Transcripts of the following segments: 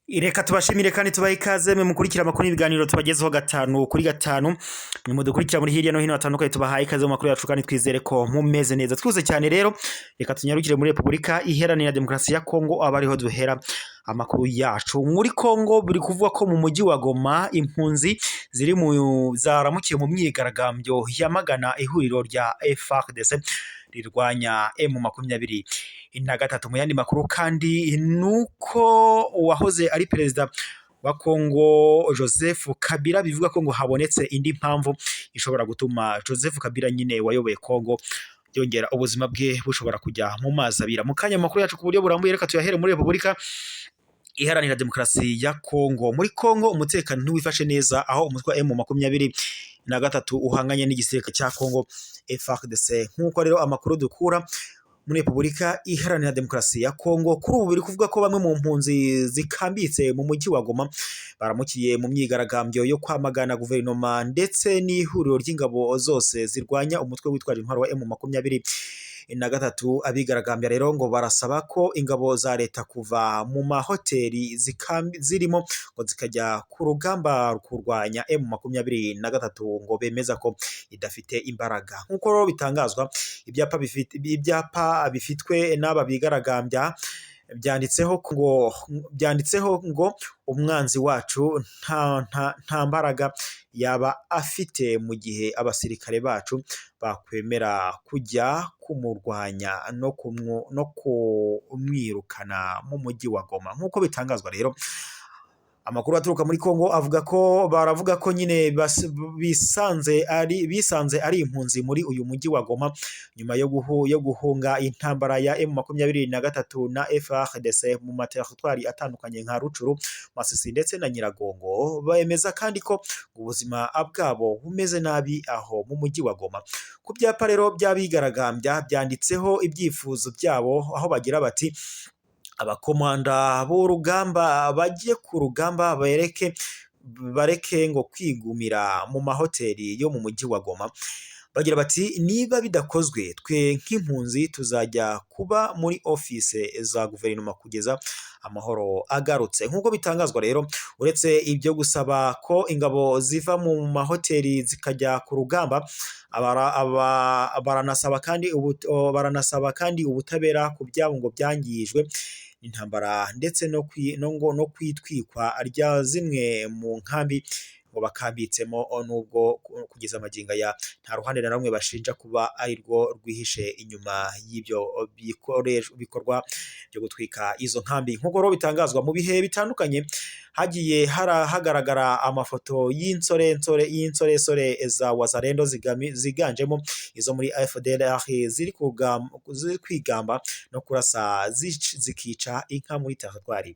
Reka tubashimire kandi tubahe ikaze mwe mukurikira amakuru n'ibiganiro tubagezeho gatanu kuri gatanu. Mwe mudukurikira muri hirya no hino hatandukanye, tubahaye ikaze mu makuru yacu kandi twizere ko mumeze neza. Twese cyane rero, reka tunyarukire muri Repubulika Iharanira Demokarasi ya Kongo, aba ariho duhera amakuru yacu. Muri Kongo biri kuvuga ko mu mujyi wa Goma impunzi ziri mu zaramukiye mu myigaragambyo yamagana ihuriro rya FARDC rirwanya M23. Mu yandi makuru kandi nuko uwahoze ari perezida wa Kongo Joseph Kabila, bivuga ko ngo habonetse indi mpamvu ishobora gutuma Joseph Kabila nyine wayoboye Kongo yongera ubuzima bwe bushobora kujya mu mazi abira. Mu kanya amakuru yacu ku buryo burambuye, reka tuyahere muri Repubulika Iharanira Demokarasi ya Kongo. Muri Kongo umutekano ntiwifashe neza, aho umutwe wa M23 uhanganye n'igisirikare cya Kongo FARDC. Nk'uko rero amakuru dukura muri Repubulika Iharanira Demokarasi ya Kongo, kuri ubu biri kuvuga ko bamwe mu mpunzi zikambitse mu mujyi wa Goma baramukiye mu myigaragambyo yo kwamagana guverinoma ndetse n'ihuriro ry'ingabo zose zirwanya umutwe witwaje intwaro wa M23. Abigaragambya rero ngo barasaba ko ingabo za leta kuva mu mahoteli zirimo ngo zikajya ku rugamba kurwanya M23, ngo bemeza ko idafite imbaraga. Nk'uko rero bitangazwa, ibyapa bifitwe n'aba bigaragambya byanditseho ngo umwanzi wacu nta mbaraga yaba afite mu gihe abasirikare bacu bakwemera kujya kumurwanya no kumwirukana mu mujyi wa Goma. Nk'uko bitangazwa rero, amakuru aturuka muri Kongo avuga ko baravuga ko nyine bisanze ari impunzi muri uyu mujyi wa Goma nyuma yo guhunga intambara ya M23 na FARDC mu materitwari atandukanye nka Rutshuru, Masisi ndetse na Nyiragongo. Bemeza kandi ko ubuzima bwabo bumeze nabi aho mu mujyi wa Goma. Ku byapa rero by'abigaragambya byanditseho ibyifuzo byabo, aho bagira bati: "Abakomanda b'urugamba bagiye ku rugamba, bareke ngo kwigumira mu mahoteli yo mu mujyi wa Goma." Bagira bati: "Niba bidakozwe, twe nk'impunzi tuzajya kuba muri office za guverinoma kugeza amahoro agarutse." Nk'uko bitangazwa rero, uretse ibyo gusaba ko ingabo ziva mu mahoteli zikajya ku rugamba, baranasaba kandi ubutabera ku byabo ngo byangijwe intambara ndetse no kwitwikwa rya zimwe mu nkambi ngo bakambitsemo, nubwo kugeza magingo aya nta ruhande na rumwe bashinja kuba ari rwo rwihishe inyuma y'ibyo bikorwa byo gutwika izo nkambi. Nk'uko rero bitangazwa, mu bihe bitandukanye hagiye hagaragara amafoto y'insoresore za Wazalendo ziganjemo izo muri FDLR ziri kwigamba no kurasa zikica inka muri teritwari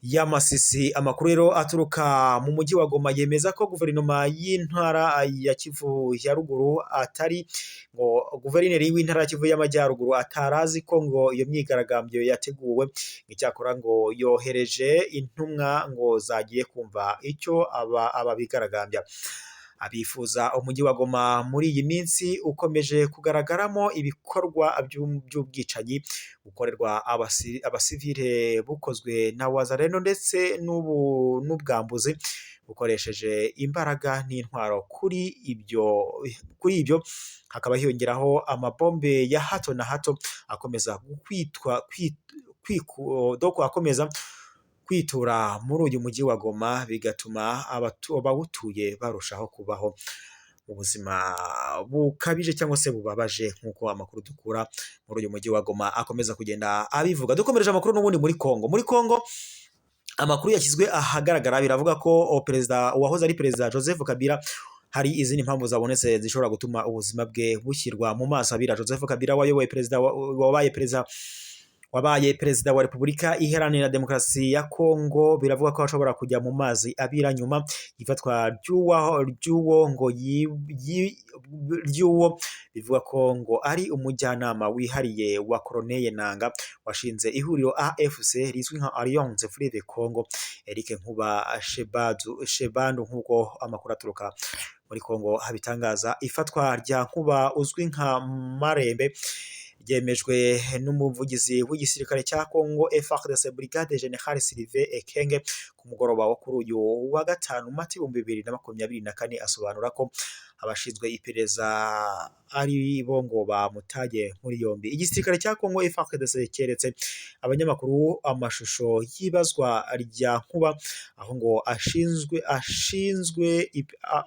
ya Masisi. Amakuru rero aturuka mu mujyi wa Goma yemeza ko guverinoma y'intara ya Kivu ya Ruguru atari ngo guverineri w'intara ya Kivu y'Amajyaruguru atarazi ko ngo iyo myigaragambyo yateguwe. Icyakora ngo yohereje intumwa ngo zagiye kumva icyo aba bigaragambya abifuza. Umujyi wa Goma muri iyi minsi ukomeje kugaragaramo ibikorwa by'ubwicanyi bukorerwa abasivile bukozwe na Wazalendo ndetse n'ubwambuzi bukoresheje imbaraga n'intwaro. Kuri ibyo hakaba hiyongeraho amabombe ya hato na hato akomeza kwitwa akomeza kwitura muri uyu mujyi wa Goma, bigatuma abawutuye barushaho kubaho mu buzima bukabije cyangwa se bubabaje, nk'uko amakuru dukura muri uyu mujyi wa Goma akomeza kugenda abivuga. Dukomereje amakuru n'ubundi muri Kongo. Muri Kongo amakuru yashyizwe ahagaragara biravuga ko perezida wahoze ari perezida Joseph Kabila hari izindi mpamvu zabonetse zishobora gutuma ubuzima bwe bushyirwa mu maso abira. Joseph Kabila wayoboye perezida wabaye perezida wa Repubulika Iharanira Demokarasi ya Kongo, biravuga ko ashobora kujya mu mazi abira nyuma ifatwa ry'uwo ngo ry'uwo bivuga ko ngo ari umujyanama wihariye wa Corneille Nanga washinze ihuriro AFC rizwi nka Alliance Fleuve Congo, Eric Nkuba Shebandu. Nk'uko amakuru aturuka muri Kongo abitangaza, ifatwa rya Nkuba uzwi nka Marembe Ryemejwe n'umuvugizi w'igisirikare cya Congo FARDC, Brigade General Sylvain Ekenge, ku mugoroba wo kuri uyu wa gatanu Mata 2024, asobanura ko abashinzwe iperereza ari bo ngo bamutaye muri yombi. Igisirikare cya Congo FARDC keretse abanyamakuru amashusho y'ibazwa rya Nkuba, aho ngo ashinzwe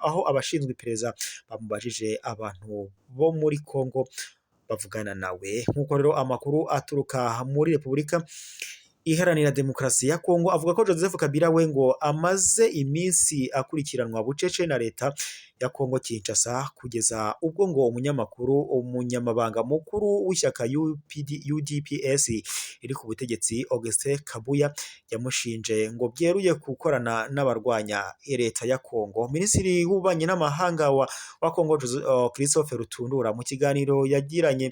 aho abashinzwe iperereza bamubajije abantu bo muri Congo bavugana nawe. Nk'uko rero amakuru aturuka muri Repubulika Iharanira Demokarasi ya Kongo avuga ko Joseph Kabila we ngo amaze iminsi akurikiranwa bucece na leta ya Kongo Kinshasa, kugeza ubwo ngo umunyamakuru, umunyamabanga mukuru w'ishyaka UPD, UDPS iri ku butegetsi, Augustin Kabuya, yamushinje ngo byeruye gukorana n'abarwanya leta ya Kongo. Minisitiri w'Ububanyi n'Amahanga wa Kongo, Christophe Rutundura, mu kiganiro yagiranye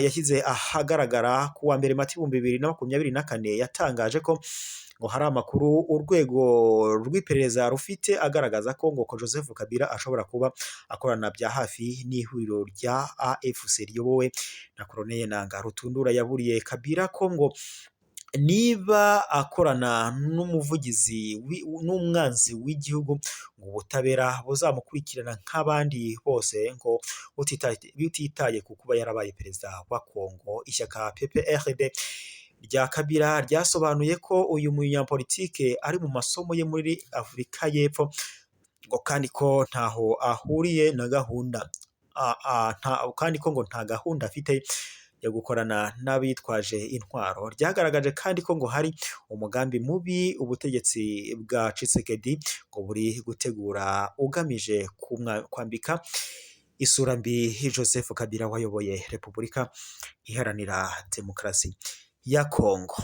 yashyize ahagaragara ku wa mbere Mata 2024, yatangaje ko ngo hari amakuru urwego rw'iperereza rufite agaragaza ko ngo Joseph Kabila ashobora kuba akorana bya hafi n'ihuriro rya AFC riyobowe na Colonel Nanga. Rutundura yaburiye Kabila ko ngo niba akorana n'umuvugizi n'umwanzi w'igihugu, ngo ubutabera buzamukurikirana nk'abandi bose, ngo butitaye ku kuba yarabaye perezida wa Kongo. Ishyaka PPRD rya Kabila ryasobanuye ko uyu munyapolitike ari mu masomo ye muri Afurika y'Epfo, ngo kandi ko ntaho ahuriye na gahunda kandi ko ngo nta gahunda afite yo gukorana n'abitwaje intwaro. Ryagaragaje kandi ko ngo hari umugambi mubi ubutegetsi bwa Tshisekedi ngo buri gutegura ugamije kwambika isura mbi Joseph Kabila wayoboye Repubulika Iharanira Demokarasi ya Kongo.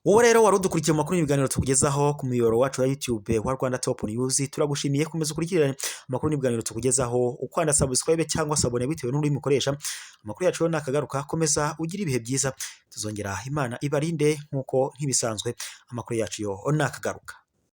Wowe rero wari udukurikiye mu makuru n'ibiganiro tukugezaho ku muyoboro wacu wa YouTube wa Rwanda Top News, turagushimiye. Komeza ukurikirane amakuru n'ibiganiro tukugezaho ukanda subscribe cyangwa s'abonner bitewe n'ururimi ukoresha. Amakuru yacu rero nakagaruka. Komeza ugire ibihe byiza, tuzongera. Imana ibarinde. Nk'uko nk'ibisanzwe, amakuru yacu yo nakagaruka.